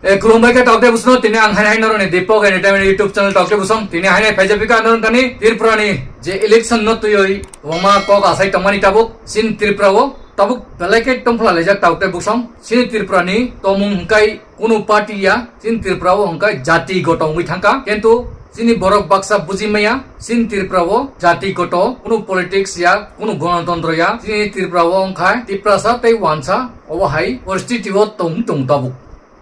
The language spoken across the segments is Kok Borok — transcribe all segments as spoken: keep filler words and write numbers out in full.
E, khulumbai khe Tokde Busno, tini ang hai hai noroni Deepak Entertainment YouTube channel Tokde Busong. Tini hai hai phaijak bika noroni thani Tripura ni je election no twiwi kwbangma kok asai tongmani tabuk chini Tripura o. Tabuk belai khe tongphla laijak Tokde Busong. Chini Tripura ni tomung hwnkhe kunu party ya, chini Tripura o hwnkhe jati goto wngwi thangkha. Kintu chini borok baksa buji maya, chini Tripura o jati goto, kunu politics ya, kunu gonotontro ya, chini Tripura o wngkha Tiprasa tei wansa, obo hai poristiti o tong tong tabuk.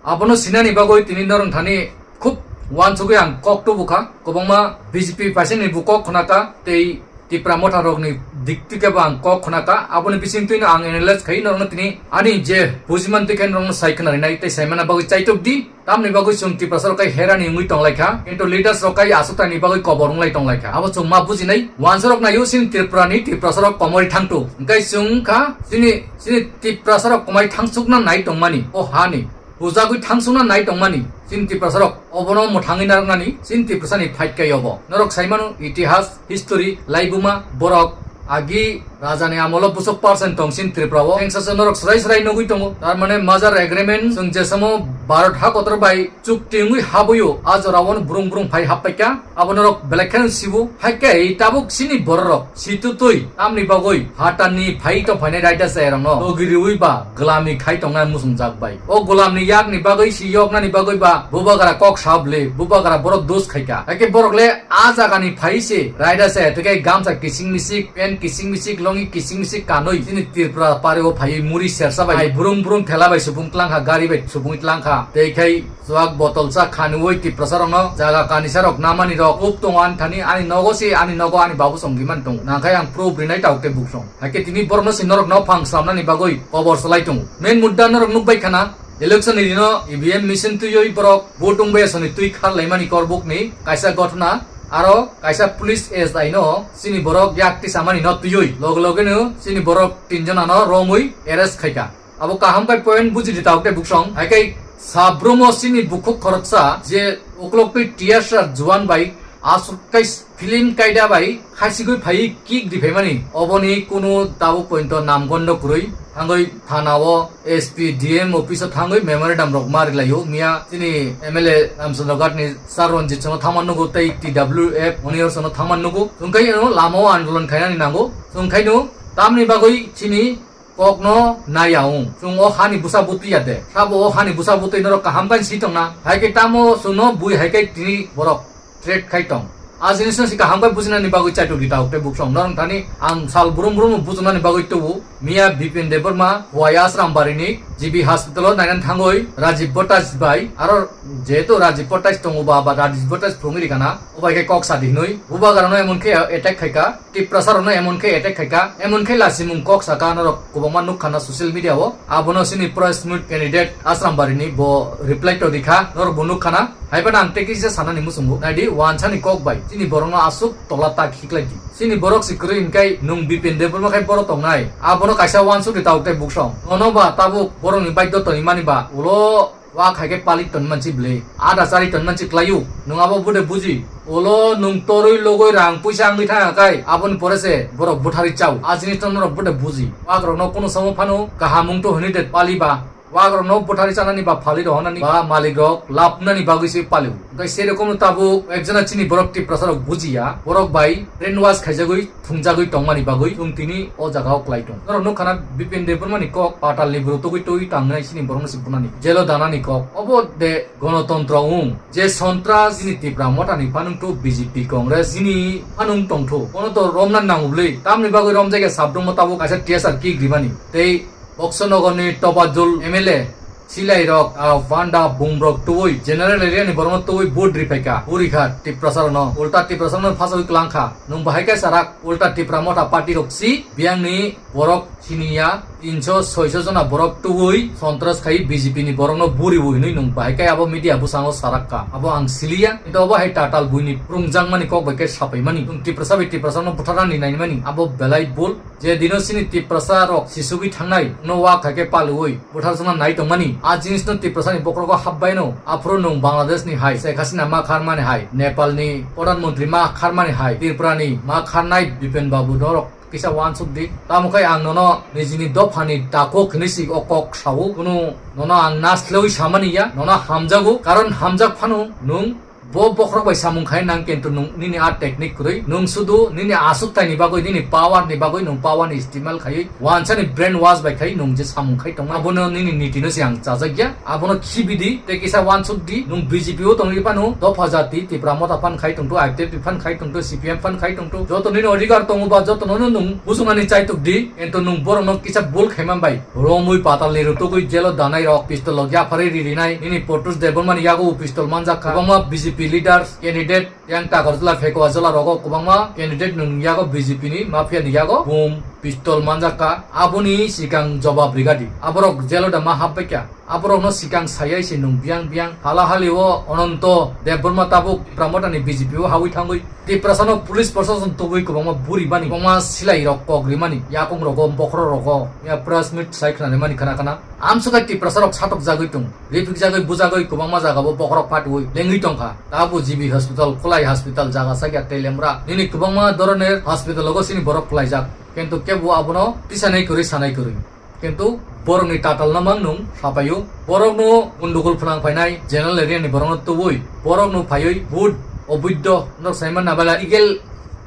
Abono sinani bagwi tini norong thani khub wansugwi ang kok tubukha, kwbangma B J P paisani bo kok khwnakha tei Tipra motha rokni dik tike bo ang kok khwnakha, aboni bising twino ang analyze khai norokno tini ani je bujiman tike norokno sai khwnarinai tei saimana bagwi chaitok di. Tamni bagwi chwng Tiprasa rok kai herani wngwi tonglaikha, kintu leaders rok kai aswktaini bagwi kobor wnglaitonglaikha. Abo chwng ma bujinai. Wansa rok naio chini Tripura ni Tiprasa rok komori thangtu. Hwnkhe chwng wngkha chini, chini Tiprasa rok komai thangsukna nai tongmani o hani. Bujagwi thangsukna nai tongmani chini Tiprasa rok. Obono mwthangwi narwknani chini Tiprasa ni fight kai obo. Norok saimano itihas, history, laibuma, borok agi rajani amolo bwswk percent tong chini Tripura o. Tengsa se norok srai srai nugwi tongo. Tar mane Majra agreement chwng jesamo Bharat ha kotor bai chukti wngwi habuyo, a jora o brung brung phai happaikha. Abo norok belai kheno sibu. Hai khe tabuk chini bororok situ twi tamni bagwi hatani phai to phainai raida se rokno logi riwi ba glami khai tongnai musungjak bai. O glamni yakni bagwi si yoknani bagwi ba bubagra kok sable, bubagra borok dos khaikha. Hai khe borok le a jagani phai se raida se, tei khe gamsa kising misik, pen kising misik, longi kising misik kanwi chini Tripura pari o phaiwi muri sersa bai brung brung thela bai supung tlangkha, gari bai supung tlangkha. Tei khai Chuak botol cha khanwi Tiprasa rokno jaga kanisa rok namani rok up tongo ani thani, ani nogo se, ani nogo ani babu song giman tongo. Nangkhai ang proof rinai Tokde Busong. Haikhe tini borokno se norokno phang samnani bagwi kobor salai tongo. Main mudda norok nukbai khana, election ni dino E V M machine twiwi borok vote wngbai asoni twi khar laimani korbuk ni kaisa gotna, aro kaisa police S I no chini borok yak tisamani no twiwi loge loge no chini borok tinjona no romwi arrest khaikha. Abo kaham khe point buji di Tokde Busong. Hai khe sabrumo chini bukhuk khoroksa je uklok twi tiyasa juan bai aswk khe film kaida bai khaisigwi phai kick di phaimani. Oboni kunu tabuk pointo namgondo kwrwi thangwi thana o S P D M office o thangwi memorandum rok ma rilaio. Miya chini M L A Ramchandra Ghat ni Sir Ranjit sono thangman nugo tei T W F Moniyor sono thangman nugo. Chwngkhaino lama o andolon khainani nango. Chwngkhaino tamni bagwi chini kokno naiya wng. Chwng o hani bwsa bwtwi ya de. Sabo o hani bwsa bwtwi norok kaham khe si tongna. Hai khe tamo chwngno bui hai khe tini borok threat khai tong. A jinisno si kaham khe bujinani bagwi chaitok di Tokde Busong. Norok thani ang sal brum brum bujinani bagwi tubu. Miya Bipin Debbarma Hwai Asrambari ni G B hospital o nainani thangwi Rajiv Bhattacharyya bai aro jehetu Rajiv Bhattacharyya tongo ba, ba Rajiv Bhattacharyya phungwi rikana. Obai khe kok sadi hinwi bubagrano emon khe attack khaika, Tiprasa rokno emon khe attack khaika, emon khe lasimung kok saka norok kwbangma nukkhana social media o. Abono chini press meet candidate Asrambari ni bo reply to rikha, norok bo nukkhana. Haiphano ang tei kisa sanani muchungo. Naidi wansani kok bai chini borokno aswk tola tak khiklai di. Chini borok si kwrwi hinkai nwng Bipin Debbarma khai borok tongnai. Abono kaisa wansuk di Tokde Busong. Nono ba tabuk borokni baidyo tongwi mani ba ulo Wak hai khe palik ton mansi bwle. Ada chari ton mansi klaio. Nwng abo bude buji. Ulo nwng torwi logoi rang puisa wngwi thangya kai. Aboni pore se borok butharwi chao. A jinis no norok bude buji. Wak rokno kunu samo phano kaham wngtho hwnwi de pali ba. Wak rokno butharwi chanani ba phali rohonani ba malik rok labnani bagwi se palio. Hwnkhe se rokomno tabuk ekjona chini borok Tiprasa rok bujiya. Borok bai brainwash khaijagwi thungjagwi tongmani bagwi chwng tini o jaga o klai tong. Norok nukha na Bipin Debbarma ni kok patal ni bwrwi tugwi tugwi tangnai sini borok no se bunani jelo danani kok. Obo de gonotontro wng je sontras chini Tipra motha ni phanung thu B J P Congress chini phanung tong thu. Bono to romna nango bwle. Tamni bagwi romjak ya sabdong mo tabuk kaisa T S R kick rimani. Tei Boksonogor ni Topajul M L A silai rok, ah, panda bumrok tubui general area ni borokno tubui vote ri phaikha, uri kha Tiprasa rokno, ulta Tiprasa rokno phasawi klang kha. Nwng bahai khe sarak ulta Tipra motha party rok si biyang ni borok siniya tinso soiso jona borok tubui sontras khai B J P ni borokno buri bui hinwi nwng bahai khe abo media bwskango sarak kha. Abo ang siliya, kintu abo hai tatal buini phrwngjakmani kok bai khe sapaimani. Nwng Tiprasa bai Tiprasa no butharnani nainimani abo belai bul. Je dino chini Tiprasa rok sisugwi thangnai, no wak hai khe paliwi butharjakna nai tongmani. A jinis no Tiprasa ni bokhorogo hapbaino. Aphuru nwng Bangladesh ni hai, Sheikh Hasina ma kharmani hai, Nepal ni Pradhan Mantri ma kharmani hai, Tripura ni ma kharnai Bipen Babu norok kisa wansuk di. Tamo khe ang nono nijini dophani takhuk hinwi si o kok sao. Kunu nono ang naslewi samani ya, nono hamjago, karon hamjak phano nwng bo bokhorok bai samung khai nang, kintu nwng nini a technique kwrwi, nwng sudu nini asuktai ni bagwi, nini power ni bagwi nwng power ni istimal khaiwi, wansani brain wash bai khai nwng je samung khai tongma, abono nini niti no se ang chajak ya, abono khibi di, tei kisa wansuk di, nwng B J P o tongwi phano, dopha jati, Tipra Motha phan khai tongthu, I P F T phan khai tongthu, C P M phan khai tongthu, joto nini odhikar tongo ba joto nono nwng bujungani chaituk di, kintu nwng borok no kisa bul khaima bai, romwi patal ni rutugwi jelo danai rok, pistol rok yapharwi ririnai, nini Potus Debbarma ni yago pistol manjak kha, kwbangma B J P leaders, candidate, yang Takarjala Phekwa jala rogo kwbangma candidate nwng yago B J P ni mafia ni yago boom pistol manjak kha, aboni sikang jobab rigadi. Aborok jelo da ma hapbaikha? Aborokno sikang sayai se nwng biyang biyang hala hali o Ananto Debbarma tabuk Tipra Motha ni B J P o hawi thangwi Tiprasa no police prosason tugwi kwbangma buri bani, kwbangma silai rok kok rimani, yakung rogo, bokhorok rogo, ya press meet sai khwnani mani khna khna. Amsukha Tiprasa rok satok jagwi tong, ripik jagwi bujagwi kwbangma jaga o bokhorok phatwi lengwi tongkha. Tabo G B hospital, Khulai hospital jaga sakya tei lemra. Nini kwbangma doroner hospital logo sini borok khwlaijak. Kintu kebo abono tisanai kwrwi sanai kwrwi. Kintu borokni tatal no mang nwng sapaio. Borokno gundugul phwnang phainai general area ni borokno tubui. Borokno phaiwi vote oboidho norok saimana bala legal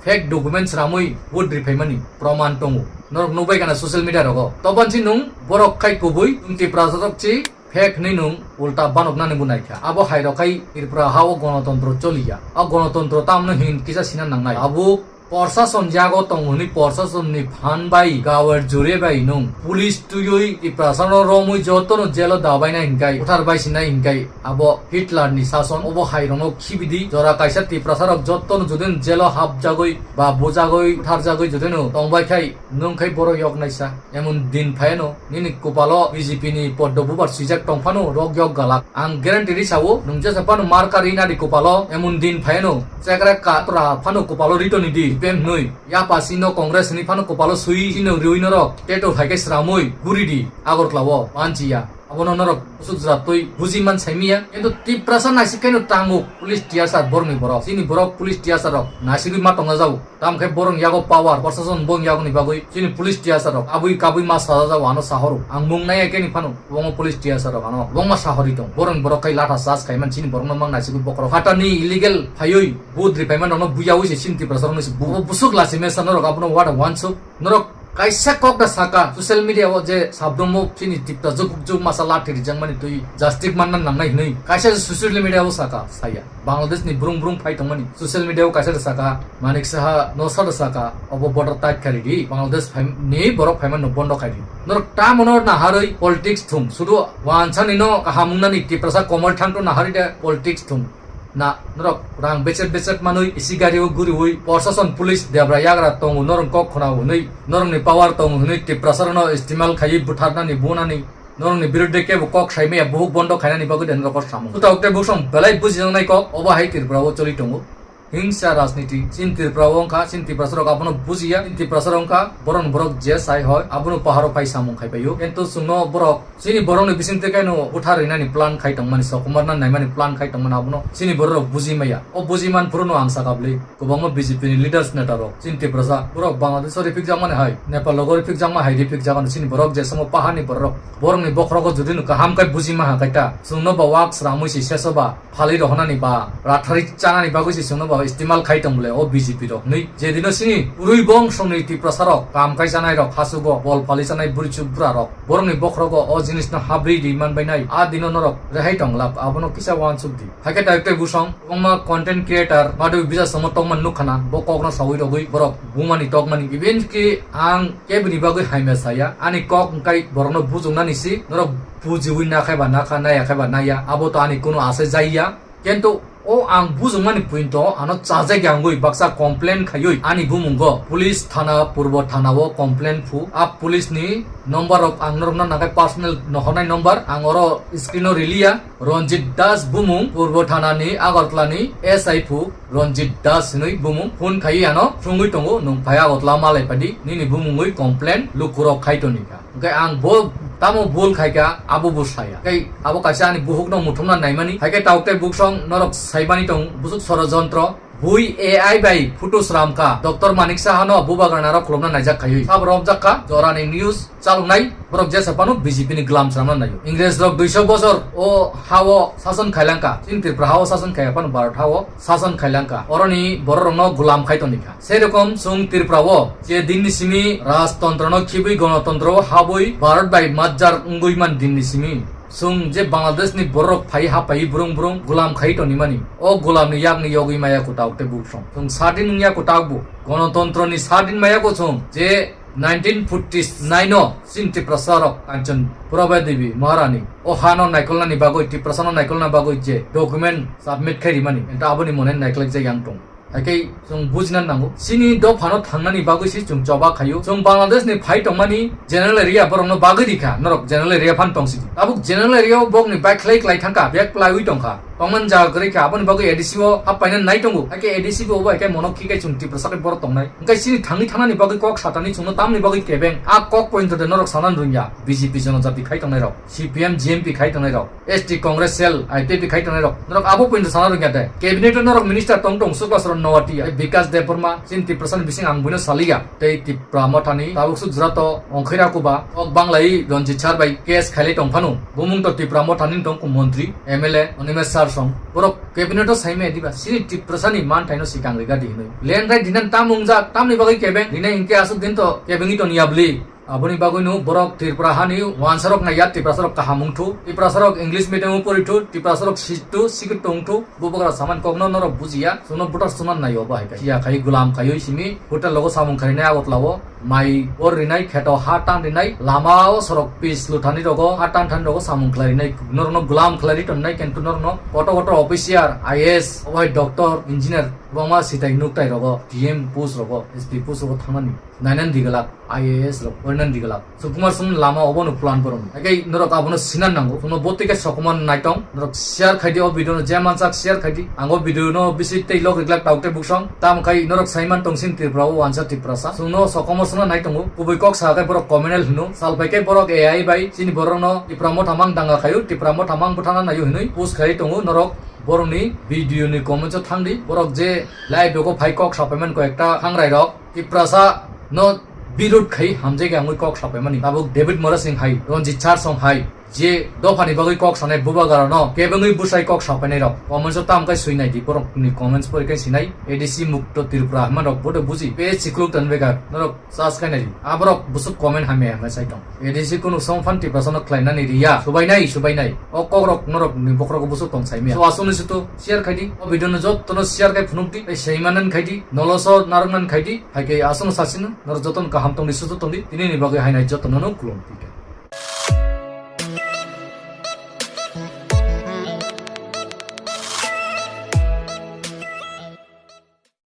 fake documents ramwi vote riphaimani proman tongo. Norok nukbai kana social media rogo. Tobansi nwng borok khai kubui nwng Tiprasa rok chi fake hinwi nwng ulta banoknani bo naikha. Abo hai rok khai Tripura ha o gonotontro choliya. A gonotontro tamno hin kisa sina nangnai. Abo Porsason yago tong hwnwi porsasonni phan bai gawer jure bai nwng police twiwi Tiprasano romwi jotono jelo dabainai hinkai, buthar baisinai hinkai abo Hitlerni sason. Obo hai rokno khibidi jora kaisa Tiprasarok jotono judino jelo hapjagwi ba bujagwi butharjagwi judino tongbai khai nwng khai borok yok naisa. Emon din phaiano nini kopalo B J P ni poddo bubar swijak tongphano rok yok galak. Ang guarantee ri sao, nwng jesa phano marka ri nadi kopalo, emon din phaiano chekra ka tora phano kopalo ritoni di, C P M hnoi. Yapa sino Congress ni phano kopalo sui, sino riwi norok, teto hai khe sramwi, guri di, Agartala o, manchi ya. Abono norok usuk jwra twi buji man saimiya. Kintu Tiprasa naisik khaino tango police tiyasa borokni borok. Chini borok police tiyasa rok naisigwi ma tongna jago. Tamo khe borok yago power, prosason borok yagoni bagwi chini police tiyasa rok abwi kabwi ma saja jago ano sahoro. Ang mung nai khe ni phano kwbangma police tiyasa rok ano kwbangma sahori tong. Borok borok khai latha charge khai man chini borokno mang naisigwi bokhorok. Phatani illegal phaiwi vote ri phaima rokno buyawi se chini Tiprasa rokno se bu-, busuk lachimesa norok abono wada wansuk. Norok kaisa kok da saka social media o je sabromo chini Tipra jukuk juk masa lathi rijak mani twi justice manna nangnai hinwi kaisa social media o saka saya. Bangladesh ni brung brung phai tongmani social media o kaisa da saka Manik Saha no sa da saka obo border tight khari di Bangladesh phai ni borok phaiman no bondo khai di. Norok tamo no naharwi politics thung sudu wansani no kaham wngnani Tiprasa komol thangto naharwi de politics thung. Na, norok rang bechet bechet manwi isi gari o guriwi, prosason police debra yagra tongo, norok kok khna hwnwi, norokni power tongo hwnwi, Tiprasa rokno istimal khaiwi butharnani, bunani, norokni birudde kebo kok saimaya, buhuk bondo khainani bagwi de norok samung. Suta ukte busong belai bujijaknai kok, obo hai Tripura o choli tongo. Hingsa rajniti, chini Tripura o wngkha, chini Tiprasa rok abono bujiya, chini Tiprasa rok wngkha, borok borok je sai hoi, abono paharo phai samung khaibaio. Kintu chwngno borok Chini borokni bisingtwi khaino buthar rinani plan khai tongmani, sokomorna naimani plan khai tongmani abono chini borok rok buji maya. O buji man phuru no ang saka bwlwi kwbangma B J P ni leaders neta rok chini Tiprasa borok Bangladesh o ripikjakmani hai, Nepal logo ripikjakma hai ripikjakmani chini borok je samo paharni borok borokni bokhorogo jodi no kaham khe buji maha khe ta chwngno ba wak sramwi se seso ba phalwi rohonani ba rathari chanani bagwi se chwngno ba istimal khai tong bwle o B J P rok hinwi. Jedino chini urui bongsongni Tiprasa rok kam kai chanai rok hasugo bol phalwi chanai burichuk bura rok borokni bokhorogo o jinisno habri ri manbainai a dino norok rehai tong lab abono kisa wansuk di. Haikhe tai tei busong kwbangma content creator madwi bisa somo tongmani nukkhana bo kokno sawi rogwi borok bumani tokmani even ki ang kebini bagwi haimya saya ani kok wngkai borokno bujuknani si norok bujiwi nakhai ba nakha naya khai ba naya abo to ani kunu ase jaiya. Kintu o ang bujukmani point o ano chajak yangwi baksa complain khaiwi ani bumungo police thana purbo thana o complain phu a police ni number rok ang norokno nakai personal nohornai number ang oro screen o riliya Ranjit Das bumung purbo thana ni Agartala ni S I phu Ranjit Das hinwi bumung phone khaiwi ano sungwi tongo nwng phai Agartala malai padi nini bumungwi complain lukurok khai toni kha. Hwnkhe ang bo tamo bul khaikha, abo bo saya. Hwnkhe abo kaisa ani buhukno muthumna naimani. Haikhe tauk tei buksong norok saimani tong, busuk sorojontro, Bui A I bai photo sramkha, Doctor Manik Saha no bubagra narok khulumna naijak khaiwi. Sabo romjak kha, jorani news chaloknai, borok jesa phano B J P ni glam sramna naio. Ingres rok duiso bosor o hao sason khailangkha, chini Tripura hao sason khaiya phano Bharat hao sason khailangkha. Oroni borok rokno gulam khai tongkha. Sei rokom chwng Tripura o je dinni simi rajtontro no khibwi gonotontro o habwi Bharat bai majjar wngwi man dinni simi. Chwng je Bangladesh ni borok phai ha pai brung brung gulam khai toni mani. O gulam ni yak ni yogwi maya kutak te buk song. Chwng sadin wngya kutak bu. Gonotontro ni sadin maya ko chwng je nineteen forty nine o chini Tiprasa rok Kanchan Prabha Devi Maharani o hano naikolnani bagwi Tiprasa no naikolna bagwi je document submit khai rimani. Enta aboni mone naikolak jai yang tong. Haikhe chwng bujina nango. Chini dophano thangnani bagwi se chwng choba khaio. Chwng Bangladesh ni phai tongmani general area borokno bagwi rikha. Norok general area phan tongsidi. Tabuk general area o bokni bai khlai khlai thangkha, bek plaiwi tongkha. Tongmani jaga kwrwi kha, aboni bagwi A D C o hap paina nai tongo. Haikhe A D C bo obo haikhe mono khikai chwng Tiprasa khe borok tongnai. Hwnkhe chini thangwi thangnani bagwi kok satani chwngno tamni bagwi kebeng. A kok pointo de norok sana rwngya. B J P jonojati khai tongnai rok, C P M, G M P khai tongnai rok, S T Congress cell, I P F T khai tongnai rok. Norok abo pointo sana rwngya de. Cabinet o norok minister tong tong Suklasoro Nowati, Bikash Debbarma, chini Tiprasa ni bising ang buino saliya. Tei Tipra Mothani tabuk suk jora to ongkhai rakuba, ok banglai Ranjit sir bai case khailai tong phano. Bumung to Tipra Mothani tong ku montri, M L A, Animesh sir song. Borok cabinet o saimaya diba, chini Tiprasa ni manthai no sikang riga di hinwi. Land right dinan tam wngjak, tamni bagwi kebeng, dinai hinkhe aswk din to kebengwi toniya bli. Aboni bagwino borok Tripura hani wansarok naiya, Tiprasarok kaham wngthu, Tiprasarok English medium o porithu, Tiprasarok sittu, sikitto wngthu, bubagra saman kokno norok bujiya, chwngno butar chwngno naio bo hai khe. Phiya khai gulam khaiwi simi hotel logo samung khainai Agartala o, mai bor rinai, kheto ha tan rinai, lama o sorok pis luthani rogo, ha tan thani rogo samung khlai rinai, norokno gulam khlai ri tonnai, kintu norokno kotor kotor official, I A S, obai doctor, engineer, kwbangma sitai nuktai rogo, D M post rogo, S P post rogo thangnani. Nainan digalak, I A S rok, oinan digalak. Sukumar sung lama obono plan borok. Haikhe norok abono sinan nango. Kuno botike sokomon naitong. Norok share khaidi o video no je mansak share khaidi. Ang o video no bisi tei log riglak tauk tei buksong. Tam khai norok saiman tongsin Tripura o wansa Tiprasa. Sungno sokomor sungno naitongo. Kubui kok sa khe borok communal hino. Sal pai khe borok A I bai chini borok no Tipra Motha mang danga khayo. Tipra Motha mang bwthana nayo hinui post khai tongo norok. Borokni video ni comments o thangdi. Borok je live o phai kok sapaiman ko ekta khangrai rok. Tiprasa no birud khai hamjai khe angwi kok sapaimani. Tabuk David Mora Singh hai, Ranjit Sar Song hai, je dophani bagwi kok sanai bubagra no kebengwi bwsai kok sapainai rok. Comments o tam khai sui nai di, borok ni comments pori khai sinai. A D C Mukto Tripura hwnma rok bodo buji. Pe chikluk tan bega norok sas khai nai di. Aborok busuk comment hamya hamya sai tong. A D C kunu song phan Tiprasa no khlai nani riya. Subai nai, subai nai. O kok rok norok ni bokhorok busuk tong sai miya. So aswk ni sutu share khai di. O video no jotto no share khai phunuk di. Tei saimanan khai di. Noloso narwknan khai di. Hai khe aswk no sasino, norok jotono kaham tongdi, susu tongdi, tini ni bagwi hainai jotono no khulum phi kha.